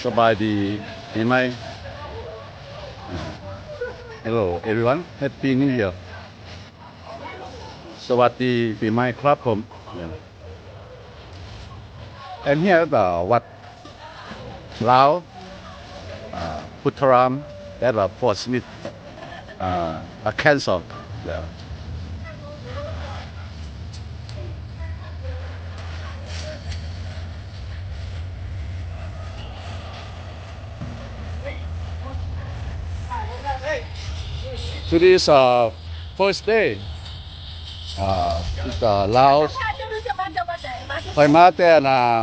ສະບາຍດີປີໃໝ່. Hello everyone, Happy New Year. ສະຫວັດດີປີໃໝ່ຄັບຜົມ. And here is the ວັດລາວ uh, ພຸດທະລາມ at the Fort Smith uh, a cancel. Yeah. Today is uh, first day. Uh, it's uh, Laos. ຂ້ອຍມາແຕ່ uh,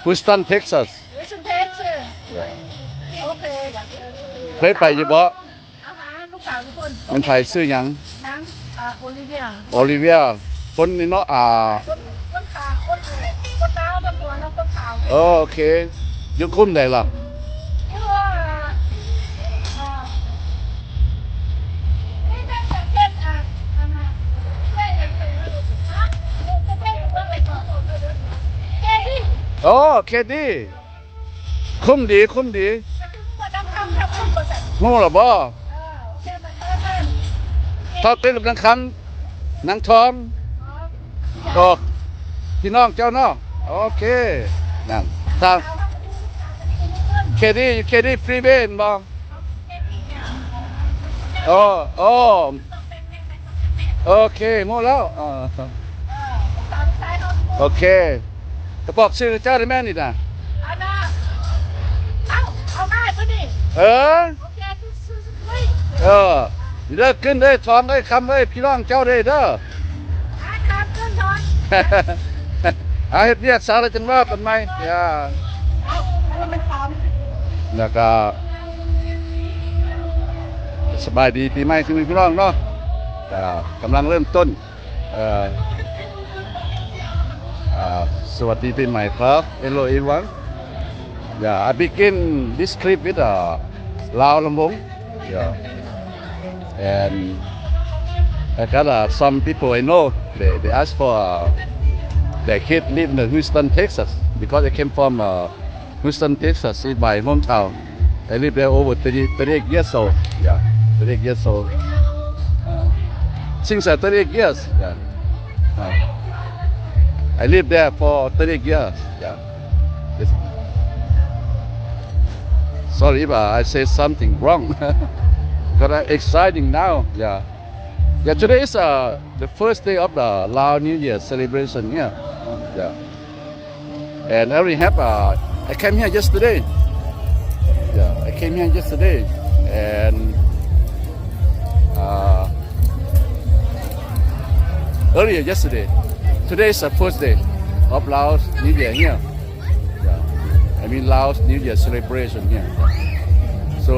Houston, Texas. ເຄີຍໄປຢູ່ບໍ່? ແມ່ນໃຜ? ຊື່ຫຍັງ? ນາງ ອ່າ ໂອລິເວຍ ໂອລິເວຍ ຄົນນີ້ເນາະ. ອ່າ ຄົນ ຄົນຂາວ ຄົນ ຄົນລາວນະ ຜົວລາວ ຄົນຂາວ. ເອີ ໂອເຄ ຢູ່ກຸ່ມໃດລະ? ຢູ່ ອ່າ ອ່າ ໂອ້ ເຄດີ ຄຸ້ມດີ ຄຸ້ມດີ. ຮູ້ລະບໍ່? ເທົ່າຕື່ມນາງຄຳ ນາງທອມ ໂອ້ ພີ່ນ້ອງເຈົ້າເນາະ. ໂອເຄ ນັ້ນ ຖ້າ ເຄດີ ເຄດີຟຣີເວ ແມ່ນບໍ່? ໂອ້ ໂອ້ ໂອເຄ ຮູ້ແລ້ວ. ເອີ ໂອເຄ ກະບອກຊື່ເຈົ້າໄດ້ແມ່ນນີ້ນະ. ເອີ ເອີ ເລີກຂຶ້ນເດີ ທອມເອີຍ ຄຳເອີຍ ພີ່ນ້ອງເຈົ້າເດີ ເດີ. ເອົາ ເຮັດວຽກຊະ ແລ້ວຈັ່ງເວົ້າກັນໃໝ່. ແລ້ວກະ ສະບາຍດີປີໃໝ່ ພີ່ນ້ອງເນາະ. ກະກຳລັງເລີ່ມຕົ້ນ ເອີ ອ່າ ສະຫວັດດີປີໃໝ່ຄັບ Hello everyone. Yeah, I begin this clip with uh, Lao Lamvong. Yeah. And I got uh, some people I know, they, they ask for uh, their kid live in the Houston, Texas, because I came from uh, Houston, Texas is my hometown. I live there over thirty, thirty-eight years old. Yeah, thirty-eight years old. Uh, since uh, thirty-eight years. Yeah. Uh, I live there for thirty-eight years. Yeah. It's, sorry if uh, I say something wrong. Because I'm exciting now. Yeah. Yeah, today is uh, the first day of the Lao New Year celebration here. Yeah. And I already have, uh, I came here yesterday. Yeah, I came here yesterday. And uh, earlier yesterday. Today is the first day of Laos New Year here. Yeah. I mean Laos New Year celebration here. So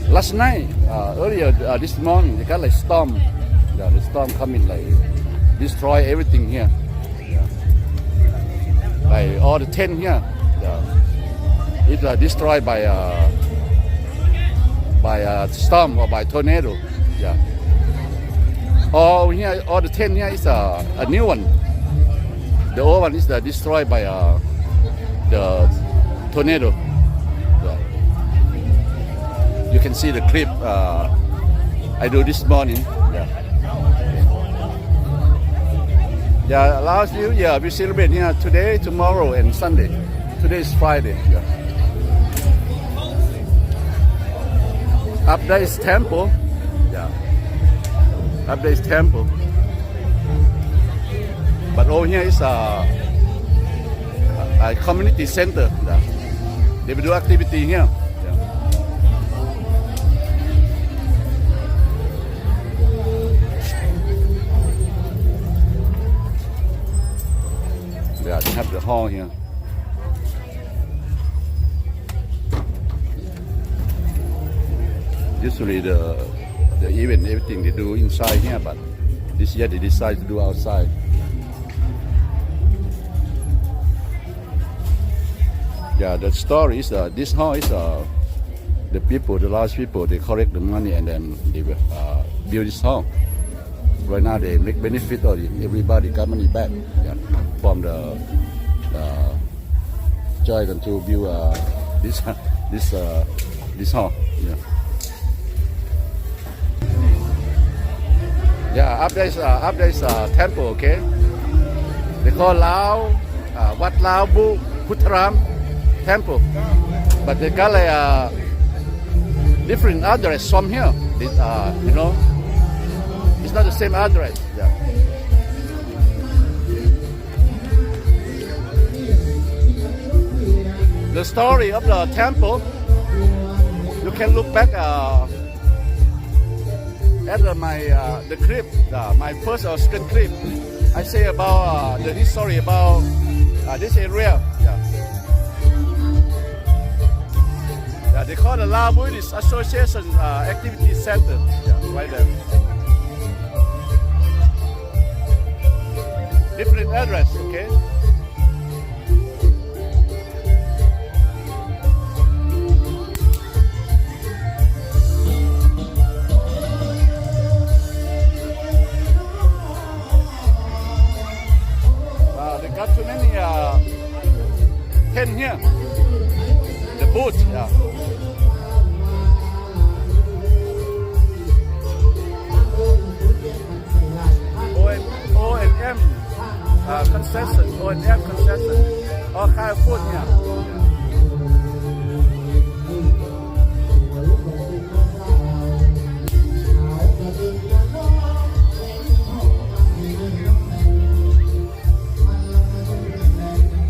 last night, uh, earlier uh, this morning, they got like storm. Yeah, the storm coming like destroy everything here. Yeah. Like all the tent here, yeah, it's uh, destroyed by uh, by a storm or by tornado. Yeah. All here, all the tent here is a, a new one. The old one is uh, destroyed by uh, the tornado. Yeah. You can see the clip uh, I do this morning. Yeah. Yeah, Laos New Year we celebrate here today, tomorrow, and Sunday. Today is Friday. Yeah. Up there is temple. Yeah. Up there is temple. But over here is a, a community center. Yeah. They will do activity here. Yeah. Yeah, they have the hall here. Usually the the event, everything they do inside here, but this year they decide to do outside. Yeah, the story is uh, this hall is uh, the people, the Laos people, they collect the money and then they will uh, build this hall. Right now they make benefit of it. Everybody got money back, yeah, from the uh, Join them to build, uh, this, this, uh, this hall. Yeah. Yeah, up there is, uh, up there is a temple, okay? They call Lao, uh, Wat Lao Bu Phuttaram Temple. But they got a, uh, different address from here. This, uh, you know, it's not the same address. Yeah. The story of the temple, you can look back, uh, at, uh, my, uh, the clip, uh, my first or second clip. I say about, uh, the history about, uh, this area. Yeah. Yeah, they call the Lao Buddhist Association, uh, Activity Center. Yeah, right there. Different address, okay? ອ່າ They got too many, uh, tent here. The booth, yeah. O and M, uh, concession, O and M concession, all kind of food here.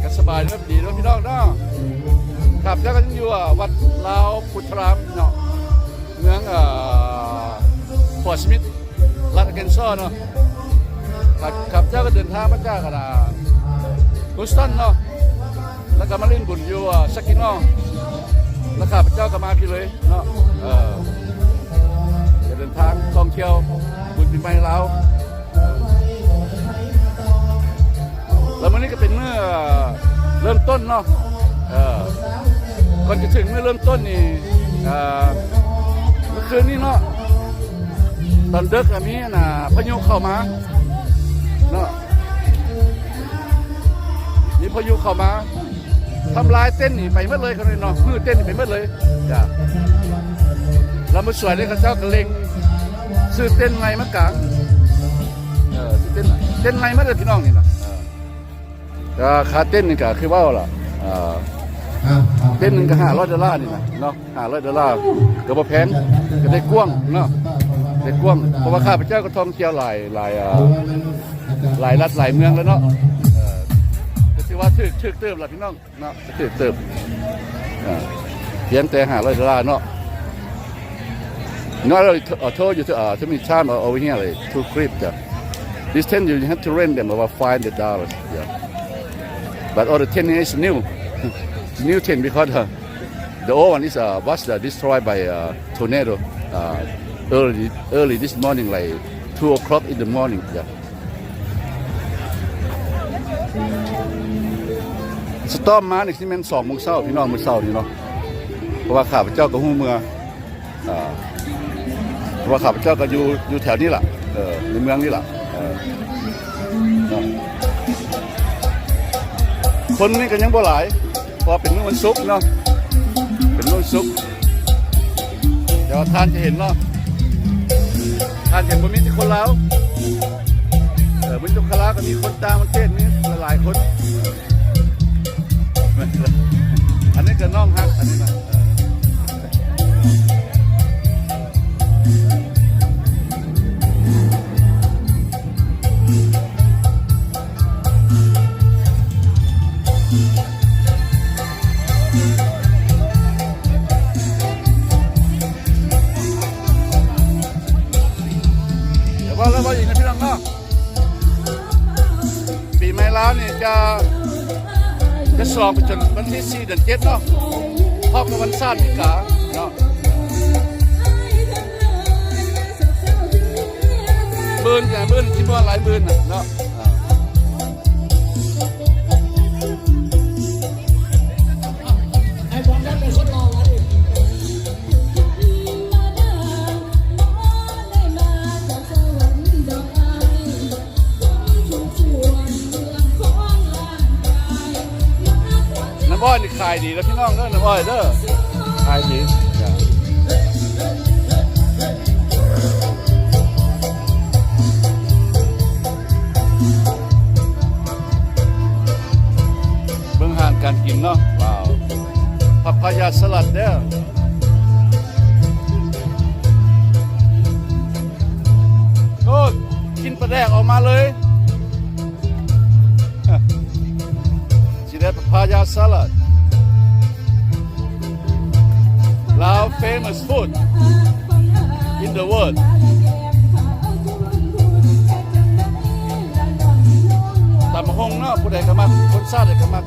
ກໍສະບາຍດີເນາະພີ່ນ້ອງເນາະ. ຂ້າພະເຈົ້າກໍຍັງຢູ່ ອ່າ ວັດລາວໂພທາລາມເນາະ ເມືອງ ອ່າ ຟອດສະມິດ ລັດອາເກນຊໍເນາະ. ຂ້າ ຂ້າພະເຈົ້າກໍເດີນທາງມາຈາກ ອ່າ ຮີສຕັນເນາະ ແລ້ວກໍມາຫຼິ້ນບຸນຢູ່ ອ່າ ສັກກິນອ ແລ້ວຂ້າພະເຈົ້າກໍມາພີ້ເລີຍເນາະ. ເອີ ຈະເດີນທາງທ່ອງທ່ຽວບຸນປີໃໝ່ລາວ. ແລ້ວມື້ນີ້ກໍເປັນມື້ເລີ່ມຕົ້ນເນາະ. ເອີ ກ່ອນຈະເຖິງມື້ເລີ່ມຕົ້ນນີ້ ເອີ ເມື່ອຄືນນີ້ເນາະ ຕອນເດິກກໍມີ ອັນນ່າ ພາຍຸເຂົ້າມາເນາະ ມີພາຍຸເຂົ້າມາ ທຳລາຍເຕັນນີ້ໄປໝົດເລີຍເຂົາເນາະ ຮື້ເຕັນນີ້ໄປໝົດເລີຍ. ຈ້າ ລະມື້ສວຍນີ້ເຂົາເຈົ້າກໍເລັ່ງຊື້ເຕັນໃໝ່ມາກາງ ເອີ ຊື້ເຕັນໃໝ່ ເຕັນໃໝ່ໝົດເລີຍພີ່ນ້ອງນີ້ນະ. ເອີ ກໍຄ່າເຕັນນີ້ກໍຄືເວົ້າລະ ເອີ ເຕັນໜຶ່ງກໍຫ້າຮ້ອຍໂດລານີ້ນະເນາະ ຫ້າຮ້ອຍໂດລາ ກໍບໍ່ແພງ ກໍໄດ້ກວ້າງເນາະ ໄດ້ກວ້າງ ເພາະວ່າຂ້າພະເຈົ້າກໍທ່ອງທ່ຽວຫຼາຍ ຫຼາຍ ເອີ ຫຼາຍລັດຫຼາຍເມືອງແລ້ວເນາະ. ເອີ ກໍຖືວ່າຖືກ ຖືກເຕີບລະພີ່ນ້ອງ ເນາະ ຖືກເຕີບ ອ່າ ພຽງແຕ່ຫ້າຮ້ອຍໂດລາເນາະ. You know, I already t-, I told you to, uh, too many times over here, like, too cheap, uh, this tent, you have to rent them about five hundred dollars, yeah. But all the tent is new, new tent because, uh, the old one is, uh, was, uh, destroyed by a tornado, uh, early, early this morning, like, two o'clock in the morning, yeah. ສະຕອມມານີ້ຊິແມ່ນສອງໂມງເຊົ້າ ພີ່ນ້ອງ ມື້ເຊົ້ານີ້ເນາະ ເພາະວ່າຂ້າພະເຈົ້າກໍຮູ້ເມືອ ອ່າ ເພາະວ່າຂ້າພະເຈົ້າກໍຢູ່ ຢູ່ແຖວນີ້ລະ ເອີ ໃນເມືອງນີ້ລະ ເອີ ເນາະ ຄົນນີ້ກໍຍັງບໍ່ຫຼາຍ ເພາະວ່າເປັນມື້ວັນສຸກເນາະ ເປັນມື້ວັນສຸກ ແຕ່ວ່າທ່ານຈະເຫັນເນາະ ທ່ານເຫັນບໍ່ມີແຕ່ຄົນລາວ ເອີ ບໍ່ມີແຕ່ຄົນລາວ ກໍມີຄົນຕ່າງປະເທດ ມີຫຼາຍໆຄົນ ອັນນີ້ກໍນ້ອງຮັກ ອັນນີ້ນະ ເອີ ດຽວເວົ້າແລ້ວເວົ້າອີກນະພີ່ນ້ອງເນາະ ປີໃໝ່ລາວນີ້ຈະ ຈະສອງໄປຈົນວັນທີສີ່ ເດືອນເຈັດເນາະ ພ້ອມກັບວັນຊາດອາເມລິກາເນາະ ບືນກະບືນ ຄິດວ່າຫຼາຍບືນນະເນາະ ອ່າ. ນ້ຳອ້ອຍນີ້ ຂາຍດີເດີພີ່ນ້ອງເດີ ນ້ຳອ້ອຍເດີ ຂາຍດີ. ເບິ່ງຮ້ານການກິນເນາະ ວ້າວ ພັບພາຢາສະຫຼັດເດີ. ໂອ້ ກິ່ນປາແດກອອກມາເລີຍ. ຊິໄດ້ papaya salad. Lao famous food in the world. ຕຳບັກຫຸ່ງເນາະ ຜູ້ໃດກໍມັກ ຄົນຊາດໃດກໍມັກ.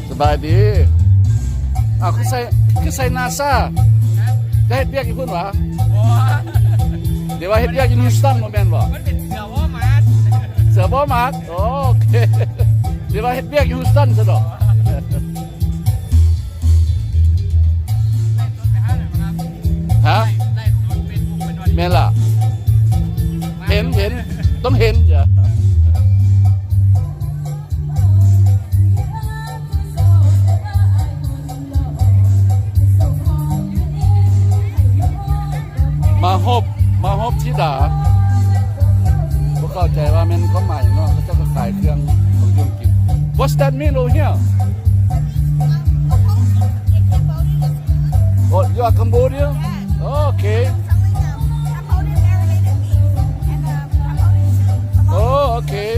ສະບາຍດີ. ອ້າວ ຄືໃສ່ ຄືໃສ່ໜ້າຊາ? ຈະເຮັດວຽກຢູ່ພຸ້ນຫວາ? ບໍ່ ເດວ່າເຮັດວຽກຢູ່ Houston ບໍ່ແມ່ນບໍ່? ມັນເປັນເສືອວອລມາດ ເສືອວອລມາດ. ໂອເຄ ເດວ່າເຮັດວຽກຢູ່ Houston ຊະດອກ. ຮະ? ແມ່ນລະ ເຫັນ ເຫັນ ຕ້ອງເຫັນ. ມາຮົບ ມາຮົບທິດາ. ບໍ່ເຂົ້າໃຈວ່າແມ່ນຄວາມໝາຍຫຍັງເນາະ ເຂົາເຈົ້າກໍຂາຍເຄື່ອງຂອງຢູ່ກິນ. What's that mean over here? Oh, you are Cambodia? Okay. Oh, okay.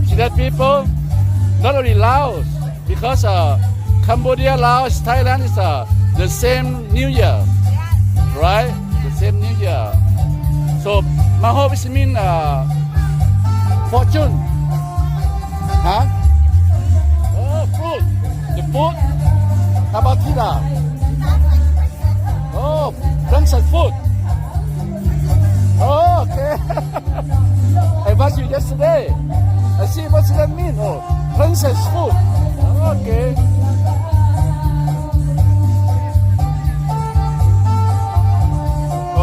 See that people? Not only Laos, because, uh, Cambodia, Laos, Thailand is, uh, the same New Year, right? The same New Year. So, ມາຮົບ is mean, uh, fortune. Huh? Oh, fruit. The fruit. How about tida? Oh, princess food. Oh, okay. I watched you yesterday. I see what does that mean. Oh, princess food. Okay.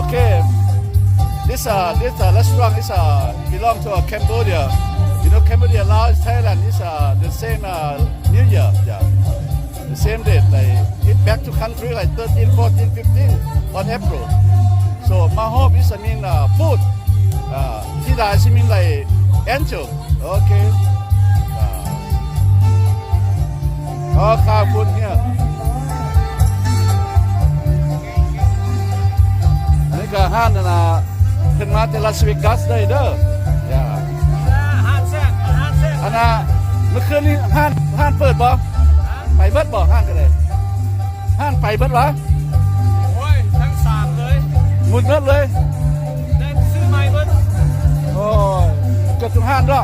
Okay. This, uh, this, uh, restaurant is, uh, belong to, uh, Cambodia. You know, Cambodia, Laos, Thailand is, uh, the same, uh, New Year. Yeah. The same date, like, it back to country, like, thirteen, fourteen, fifteen on April. So, ມາຮົບ is mean, uh, food. Uh, tida is mean, like, angel. Okay. Uh, oh, ຂາວຝຸ່ນເຫື່ອ. ອັນນີ້ກໍຮ້ານອັນນ່າ ເພິ່ນມາແຕ່ລາສເວກັສໄດ້ເດີ. ຢ່າ ຮ້ານແຊບ ຮ້ານແຊບ. ອັນນ່າ ມື້ຄືນນີ້ຮ້ານ ຮ້ານເປີດບໍ່? ໄປເບິດບໍ່? ຮ້ານກໍໄດ້ ຮ້ານໄປເບິດຫວາ? ໂອ້ຍ ທັງສາມເລີຍ ໝົດເບິດເລີຍ ໄດ້ຊື້ໃໝ່ເບິດ. ໂອ້ຍ ເກືອບທຸກຮ້ານເນາະ.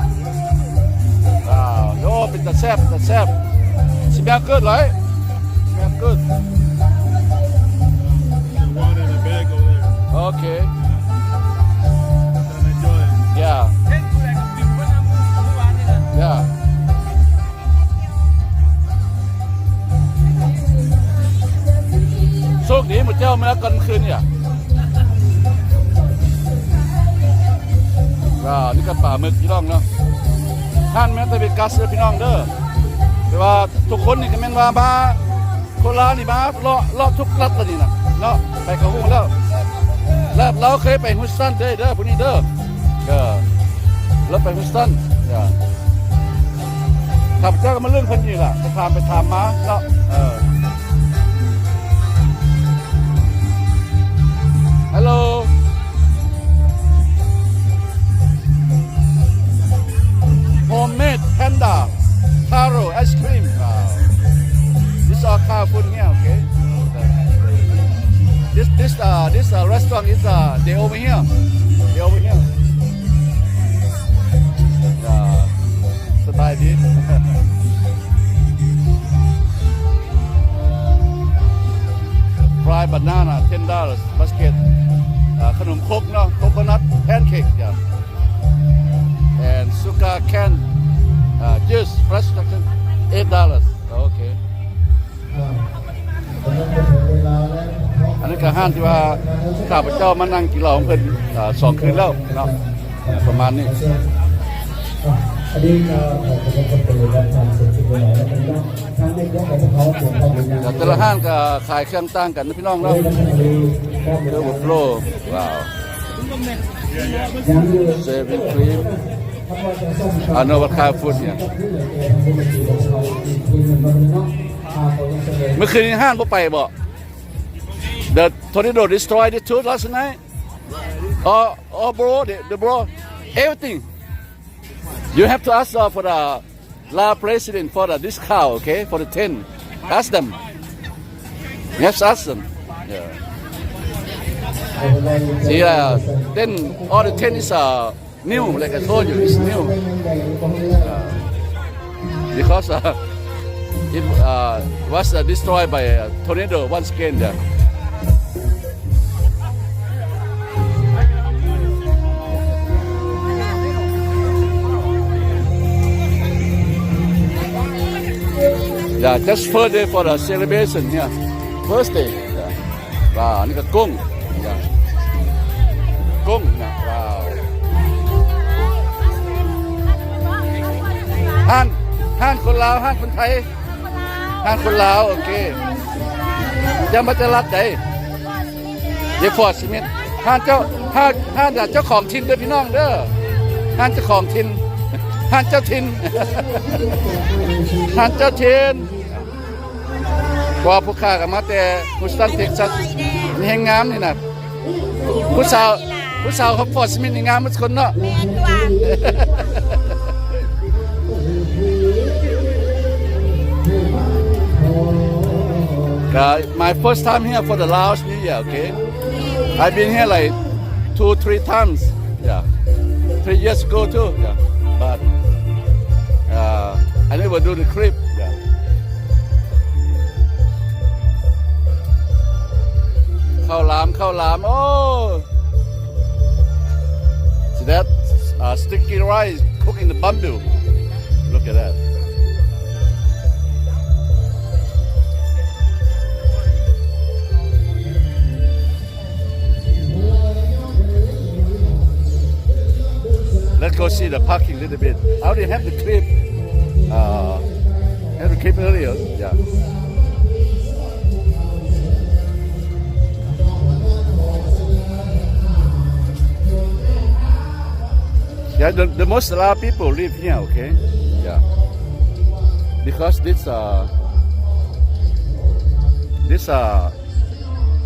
ວ້າວ ໂອ້ ເປັນຕາແຊບ ເປັນຕາແຊບ. Smell good, right? Smell good. The water in the bag over there. Okay. Enjoy. Yeah. ເຫັນຜູ້ໃດກໍກິນເບິດນຳ ເມື່ອວານນີ້ນະ. Yeah. ໂຊກດີໝູ່ເຈົ້າເມືອກ່ອນຄືນນີ້. ອ່າ ນີ້ກໍປາໝຶກພີ່ນ້ອງເນາະ. ຮ້ານແມ່ນແຕ່ເວກັສເດີພີ່ນ້ອງເດີ. ແຕ່ວ່າທຸກຄົນນີ້ກໍແມ່ນວ່າມາໂຄລາດນີ້ ມາເລາະ ເລາະທຸກລັດລະນີ້ນະເນາະ. ໃຜກໍຮູ້ແລ້ວ ແລ້ວລາວເຄີຍໄປ Houston ເດີ ເດີ ຜູ້ນີ້ເດີ. ເອີ ລາວໄປ Houston. ເອີ ຂ້າພະເຈົ້າກໍມາເລື່ອງເພິ່ນຢູ່ນີ້ລະ ໄປຖາມໄປຖາມມາເນາະ. ເອີ Hello. Homemade panda taro ice cream. Wow. This all Khao Phun here, okay? This, this, uh, this, uh, restaurant is, uh, they over here. They over here. Yeah. ສະບາຍດີ. Fried banana, ten dollars. Basket, ເອີ ຂະໜົມຄົກເນາະ coconut pancake, yeah. And sugar cane, ເອີ juice, fresh, eight dollars. Okay. ອັນນີ້ກໍຮ້ານທີ່ວ່າຂ້າພະເຈົ້າມານັ່ງກິນເຫຼົ້າຂອງເພິ່ນ ເອີ ສອງຄືນແລ້ວເນາະ ເອີ ປະມານນີ້. ແຕ່ລະຮ້ານກໍຂາຍເຄື່ອງຕ່າງກັນນະພີ່ນ້ອງເນາະ. ເກີບໂຟລ ວ້າວ ເຊວິ້ງຄຣີມ I don't know what kind of food here. ມື້ຄືນນີ້ຮ້ານບໍ່ໄປບໍ່? The tornado destroyed it too last night. Oh, oh, bro, the, the bro, everything. You have to ask, uh, for the Lao president for the discount, okay, for the tent. Ask them. Yes, ask them. Yeah. See, uh, then all the tent is, uh, new, like I told you, it's new. Uh, because, uh, it, uh, was, uh, destroyed by a tornado once again, yeah. Yeah, just first day for the celebration here. First day. Yeah. ວ້າວ ອັນນີ້ກໍກຸ້ງ ກຸ້ງນະ ວ້າວ ຮ້ານ ຮ້ານຄົນລາວ ຮ້ານຄົນໄທ ຮ້ານຄົນລາວ ໂອເຄ ຈະມາຈາກລັດໃດ? ເຈຟອດສະມິດ ຮ້ານເຈົ້າ ຮ້ານ ຮ້ານເຈົ້າຂອງຖິ່ນເດີພີ່ນ້ອງເດີ ຮ້ານເຈົ້າຂອງຖິ່ນ ຮ້ານເຈົ້າຖິ່ນ ຮ້ານເຈົ້າຖິ່ນ. ເພາະວ່າພວກຂ້າກໍມາແຕ່ Houston Texas ມັນແຮງງາມນີ້ນະ ຜູ້ສາວ ຜູ້ສາວຂອງ Fort Smith ນີ້ງາມໝົດທຸກຄົນເນາະ ແມ່ນຕົວະ. ກໍ my first time here for the Laos New Year, okay? I've been here like two, three times. Yeah. Three years ago too. Yeah. But, uh, I never do the clip. Yeah. ເຂົ້າຫຼາມ ເຂົ້າຫຼາມ ໂອ້ See that? Uh, sticky rice cooked in the bamboo. Look at that. Let's go see the parking little bit. I already have the clip. Uh, have the clip earlier. Yeah. Yeah, the, the most a lot of people live here, okay? Yeah. Because this, uh, this, uh,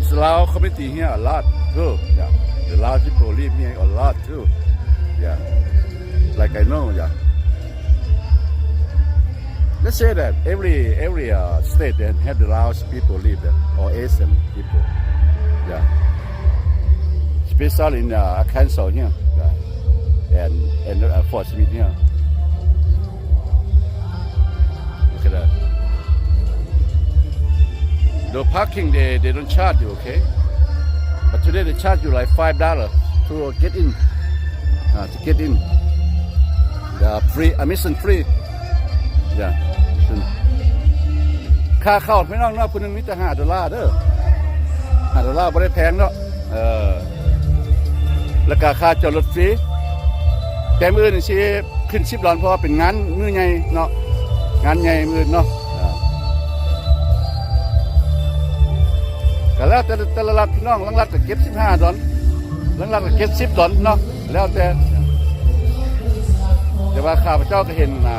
It's Lao community here a lot too. Yeah. The Lao people live here a lot too. Yeah. Like I know, yeah. Let's say that every, every, uh, state then have the Laos people live there, or Asian people. Yeah. Especially in, uh, Arkansas here. Yeah. And, and, uh, Fort Smith here. Look at that. The parking, they, they don't charge you, okay? But today they charge you, like, five dollars to get in. Uh, to get in. The free, admission free. Yeah. ຄ່າເຂົ້າ ພີ່ນ້ອງເນາະ ຜູ້ໜຶ່ງມີແຕ່ຫ້າໂດລາເດີ. ຫ້າໂດລາ ບໍ່ໄດ້ແພງເນາະ. ເອີ ແລ້ວກະຄ່າຈອດລົດຟຣີ. ແຕ່ມື້ອື່ນຊິຂຶ້ນສິບດອນ ເພາະວ່າເປັນງານມື້ໃຫຍ່ເນາະ ງານໃຫຍ່ມື້ອື່ນເນາະ. ກະແລ້ວແຕ່ ແຕ່ລະລັດ ພີ່ນ້ອງ ລາງລັດກະເກັບສິບຫ້າດອນ ລາງລັດກະເກັບສິບດອນເນາະ ແລ້ວແຕ່. ແຕ່ວ່າຂ້າພະເຈົ້າກະເຫັນ ອ່າ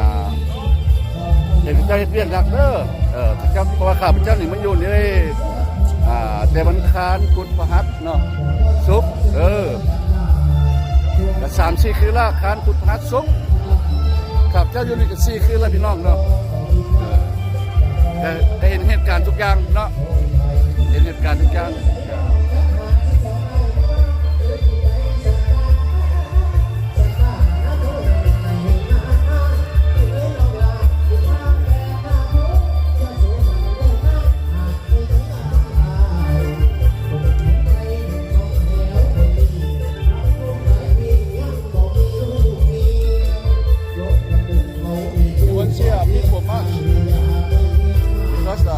ເຫັນເຂົາເຈົ້າເຮັດວຽກໜັກເດີ. ເອີ ເຂົາເຈົ້າ ເພາະວ່າຂ້າພະເຈົ້ານີ້ມາຢູ່ນີ້ໄດ້ ອ່າ ແຕ່ວັນອັງຄານ ພຸດ ພະຫັດເນາະ ສຸກ ເອີ ກະສາມສີ່ຄືນລະ ອັງຄານ ພຸດ ພະຫັດ ສຸກ. ຂ້າພະເຈົ້າຢູ່ນີ້ກະສີ່ຄືນລະ ພີ່ນ້ອງເນາະ. ເອີ ກະ ກະເຫັນເຫດການທຸກຢ່າງເນາະ ເຫັນເຫດການທຸກຢ່າງ. Once here, people much. Because, uh,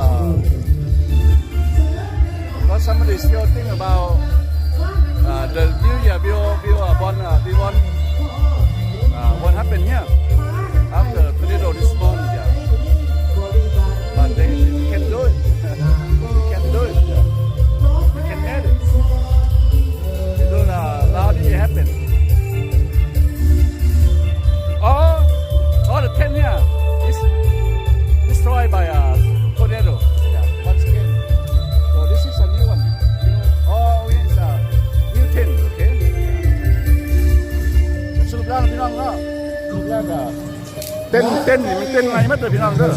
ເຕັນ ເຕັນນີ້ມັນເຕັນໃໝ່ໝົດເດີພີ່ນ້ອງເດີ.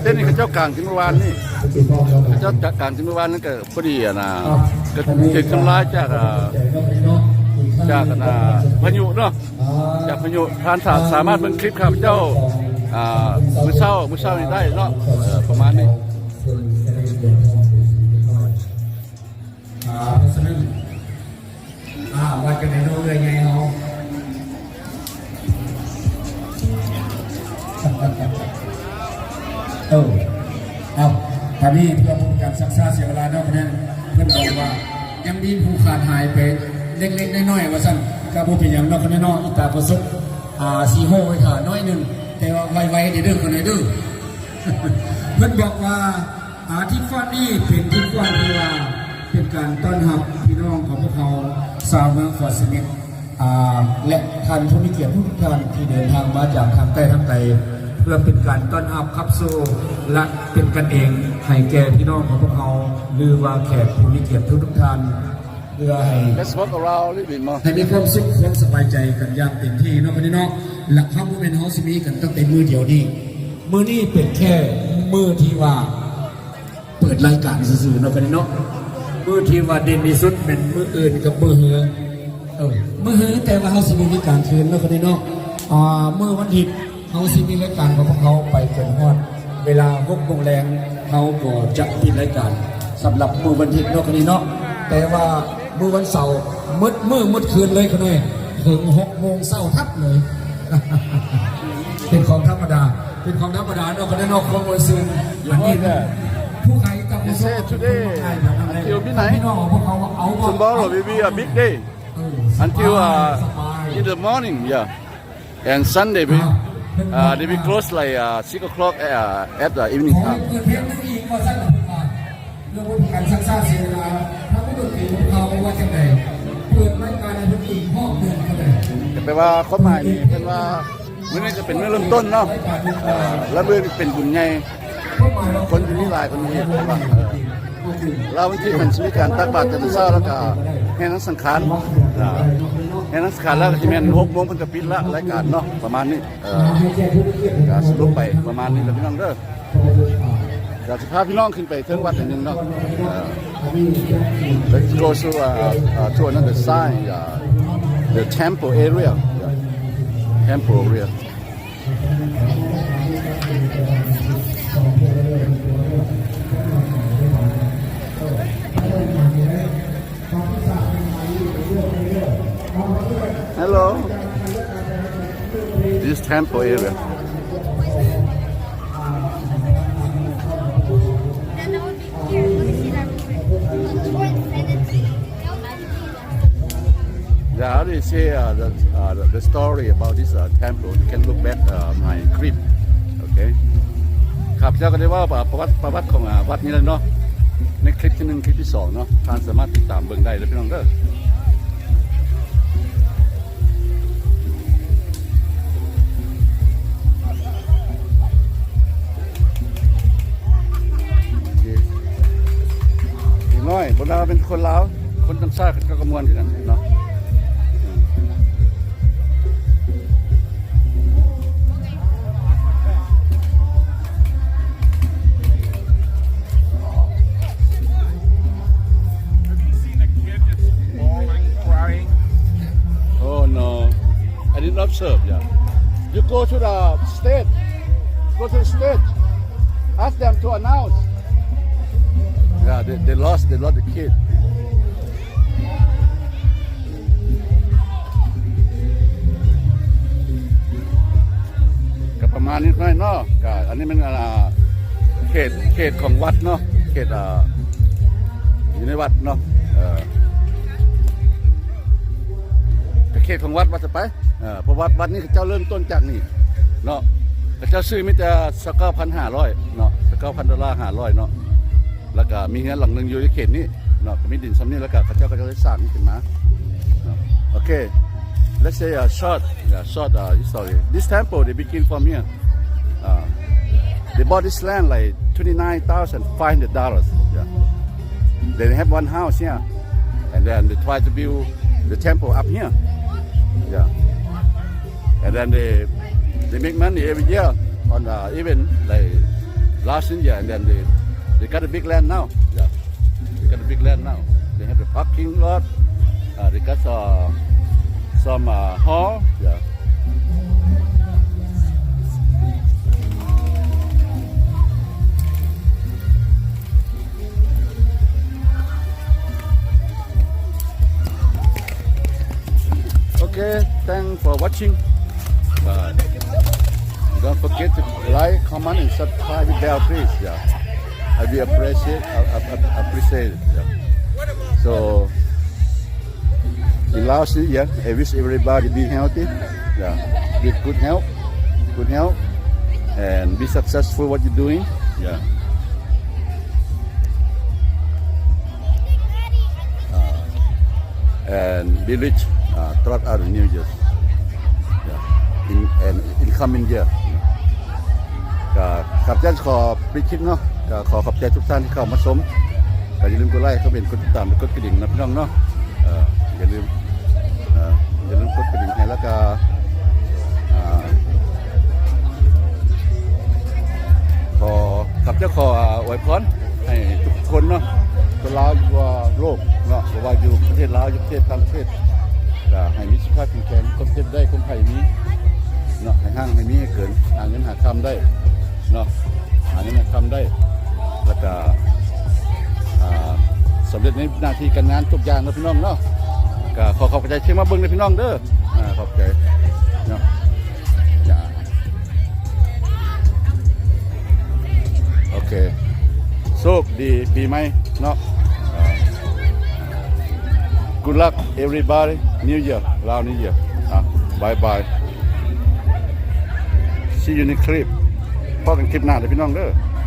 ເຕັນນີ້ເຂົາເຈົ້າກາງເປັນມື້ວານນີ້ ເຂົາເຈົ້າກາງເປັນມື້ວານນີ້ ກໍພໍດີຫັ້ນນະ ກໍຖືກທຳລາຍຈາກ ອ່າ ຈາກ ອ່າ ພາຍຸເນາະ ຈາກພາຍຸ. ທ່ານສາ ສາມາດເບິ່ງຄລິບຂ້າພະເຈົ້າ ອ່າ ມື້ເຊົ້າ ມື້ເຊົ້ານີ້ໄດ້ເນາະ ເອີ ປະມານນີ້. ອ່າ ເພາະສະນັ້ນ ອ່າ ວ່າຈັ່ງໃດເນາະ ເອື້ອຍໃຫຍ່ເຮົາ? ເອີ ເອົາ ຕອນນີ້ເພື່ອບໍ່ເປັນການຊັກຊ້າເສຍເວລາເນາະ ເພິ່ນ ເພິ່ນບອກວ່າຍັງມີຜູ້ຂາດຫາຍໄປເລັກໆນ້ອຍໆ ວ່າຊັ້ນ. ກໍບໍ່ເປັນຫຍັງເນາະ ຄະແນນເນາະ ອີຕາປະສົບ ອ່າ ຊິໂຮໄວ້ຖ້າໜ້ອຍໜຶ່ງ ແຕ່ວ່າໄວໆເດີ ເດີ ຄະແນນເດີ. ເພິ່ນບອກວ່າ ອາ ທຣິບຟອນນີ້ເປັນທຣິບຟອນທີ່ວ່າເປັນການຕ້ອນຮັບພີ່ນ້ອງຂອງພວກເຮົາຊາວເມືອງຟອດສະມິດ ອາ ແລະ ທ່ານຜູ້ມີກຽດທຸກໆທ່ານທີ່ເດີນທາງມາຈາກທາງໃກ້ທາງໄກ ເພື່ອເປັນການຕ້ອນຮັບຂັບໂຊ ແລະ ເປັນກັນເອງໃຫ້ແກ່ພີ່ນ້ອງຂອງພວກເຮົາ ຫຼືວ່າແຂກຜູ້ມີກຽດທຸກໆທ່ານ ເພື່ອໃຫ້ Let's walk around a little bit more. ໃຫ້ມີຄວາມສຸກຄວາມສະບາຍໃຈກັນຢ່າງເຕັມທີ່ເນາະ ບາດນີ້ເນາະ. ແລະ ເຮົາບໍ່ແມ່ນເຮົາຊິມີກັນຕັ້ງແຕ່ມື້ດຽວນີ້ ມື້ນີ້ເປັນແຄ່ມື້ທີ່ວ່າ ເປີດລາຍການຊື່ໆເນາະ ບາດນີ້ເນາະ. ມື້ທີ່ວ່າເດັ່ນທີ່ສຸດແມ່ນມື້ອື່ນກັບມື້ຮື ເອີ ມື້ຮື ແຕ່ວ່າເຮົາຊິບໍ່ມີການຄືນເນາະ ບາດນີ້ເນາະ. ອ່າ ມື້ວັນທິດເຮົາຊິມີລາຍການຂອງພວກເຮົາໄປຈົນຮອດເວລາຫົກໂມງແລງ ເຮົາກໍຈະປິດລາຍການສຳລັບມື້ວັນທິດເນາະ ບາດນີ້ເນາະ. ແຕ່ວ່າມື້ວັນເສົາໝົດມື້ໝົດຄືນເລີຍ ຂະນ້ອຍ ເຖິງຫົກໂມງເຊົ້າທັບເລີຍ. ເປັນຂອງທຳມະດາ ເປັນຂອງທຳມະດາເນາະ ຄະແນນເນາະ ຄວາມມ່ວນຊື່ນ. ອັນນີ້ຜູ້ໃດກໍບໍ່ຊອບ They say today until midnight. ພີ່ນ້ອງຂອງພວກເຮົາເອົາ Tomorrow will be a big day ເອີ until, uh, in the morning, yeah. And Sunday, we, uh, they will close like, uh, six o'clock, uh, at the evening time. ເປີດເພງໜຶ່ງອີກວ່າຊັ້ນ ເພື່ອບໍ່ເປັນການຊັກຊ້າເສຍເວລາ ທາງວົງດົນຕີຂອງເຮົາວ່າຈັ່ງໃດ ເປີດລາຍການໃຫ້ເພິ່ນອີກຮອບໜຶ່ງກໍໄດ້. ກໍແປວ່າຄວາມໝາຍນີ້ເພິ່ນວ່າ ມື້ນີ້ກໍເປັນມື້ເລີ່ມຕົ້ນເນາະ ເອີ ແລະ ມື້ນີ້ເປັນບຸນໃຫຍ່ ຄົນຢູ່ນີ້ຫຼາຍ ຄົນຢູ່ນີ້ຫຼາຍ ເອີ ແລ້ວບາງທີເພິ່ນຊິມີການຕັກບາດແຕ່ເຊົ້າ ແລ້ວກໍແຫ່ນາງສັງຂານ ອ່າ ແຫ່ນາງສັງຂານ ແລ້ວກໍຊິແມ່ນຫົກໂມງເພິ່ນກໍປິດລະລາຍການເນາະ ປະມານນີ້. ເອີ ກໍສະຫຼຸບໄປປະມານນີ້ແຫຼະພີ່ນ້ອງເດີ. ດຽວຊິພາພີ່ນ້ອງຂຶ້ນໄປເທິງວັດອີກໜຶ່ງເນາະ. ເອີ Let's go to, uh, uh, to another side, uh, the temple area. Yeah. Temple area. Hello. This temple area. Yeah, how do you say, uh, the, uh, the, the story about this, uh, temple? You can look back, uh, my clip. Okay. ຂ້າພະເຈົ້າກໍໄດ້ເວົ້າປະ ປະຫວັດ ປະຫວັດຂອງ ອ່າ ວັດນີ້ແຫຼະເນາະ ໃນຄລິບທີໜຶ່ງ ຄລິບທີສອງເນາະ. ທ່ານສາມາດຕິດຕາມເບິ່ງໄດ້ເດີພີ່ນ້ອງເດີ. ໂອເຄ ອີກໜ້ອຍ ບໍ່ວ່າເປັນຄົນລາວ ຄົນຕ່າງຊາດເຂົາກໍມ່ວນຄືກັນເນາະ. Have you seen a kid that's bawling, crying? Oh, no. I didn't observe, yeah. You go to the stage. Go to the stage. Ask them to announce. Yeah, they, they lost, they lost the kid. ກໍປະມານນີ້ໜ້ອຍເນາະ. ກໍອັນນີ້ມັນ ອ່າ ເຂດ ເຂດຂອງວັດເນາະ ເຂດ ອ່າ ຢູ່ໃນວັດເນາະ. ເອີ ກໍເຂດຂອງວັດວ່າຊະໄປ ເອີ ເພາະວັດ ວັດນີ້ເຂົາເຈົ້າເລີ່ມຕົ້ນຈາກນີ້ເນາະ. ເຂົາເຈົ້າຊື້ມີແຕ່ຊາວເກົ້າພັນຫ້າຮ້ອຍເນາະ ຊາວເກົ້າພັນໂດລາຫ້າຮ້ອຍເນາະ. ແລ້ວກໍມີເຮືອນຫຼັງໜຶ່ງຢູ່ໃນເຂດນີ້ເນາະ ກໍມີດິນສ່ຳນີ້ ແລ້ວກໍເຂົາເຈົ້າກໍຈະໄດ້ສ້າງນີ້ຂຶ້ນມາເນາະ. Okay, let's say a short, yeah, short, uh, history. This temple, they begin from here. Uh, they bought this land, like, twenty-nine thousand five hundred dollars. Yeah. They have one house here. And then they try to build the temple up here. Yeah. And then they They make money every year on, uh, even like last year, and then they, they got a big land now. Yeah, they got a big land now. They have the parking lot. Uh, they got, uh, some, uh, hall. Yeah. Okay, thanks for watching. Uh, don't forget to like, comment, and subscribe the bell, please. Yeah, I will appreciate, I, I, I appreciate it. Yeah. So, in Laos, yeah, I wish everybody be healthy. Yeah, with good health, good health, and be successful what you're doing. Yeah. Uh, and be rich, uh, throughout our New Year. Yeah. In, and in coming year. ກໍຂອບໃຈ ຂໍປິດຄລິບເນາະ ກໍຂໍຂອບໃຈທຸກທ່ານທີ່ເຂົ້າມາຊົມ ກໍຢ່າລືມກົດໄລ ຄອມເມັນ ກົດຕິດຕາມ ແລະ ກົດກະດິ່ງນະພີ່ນ້ອງເນາະ. ເອີ ຢ່າລືມ ເອີ ຢ່າລືມກົດກະດິ່ງໃຫ້ ແລ້ວກໍ ອ່າ ຂໍ ຂ້າພະເຈົ້າຂໍອວຍພອນໃຫ້ທຸກຄົນເນາະ ຄົນລາວຢູ່ທົ່ວໂລກເນາະ ບໍ່ວ່າຢູ່ປະເທດລາວ ຢູ່ປະເທດຕ່າງປະເທດ ກໍໃຫ້ມີສຸຂະພາບແຂງແຂງ ຄວາມເຈັບໄດ້ ຄວາມໄຂ້ມີເນາະ ໃຫ້ຮັ່ງໃຫ້ມີໃຫ້ເກີນ ຫາເງິນຫາຄຳໄດ້ເນາະ ຫາເງິນຫາຄຳໄດ້ ແລ້ວກໍ ອ່າ ສຳເລັດໃນໜ້າທີ່ການງານທຸກຢ່າງເນາະ ພີ່ນ້ອງເນາະ. ກໍຂໍຂອບໃຈທີ່ມາເບິ່ງເດີພີ່ນ້ອງເດີ. ອ່າ ຂອບໃຈເນາະ ຈ້າ. ໂອເຄ ໂຊກດີປີໃໝ່ເນາະ. ອ່າ Good luck everybody, New Year, Lao New Year. ອ່າ ບາຍບາຍ. See you in the clip. ພໍ້ກັນຄລິບໜ້າເດີພີ່ນ້ອງເດີ.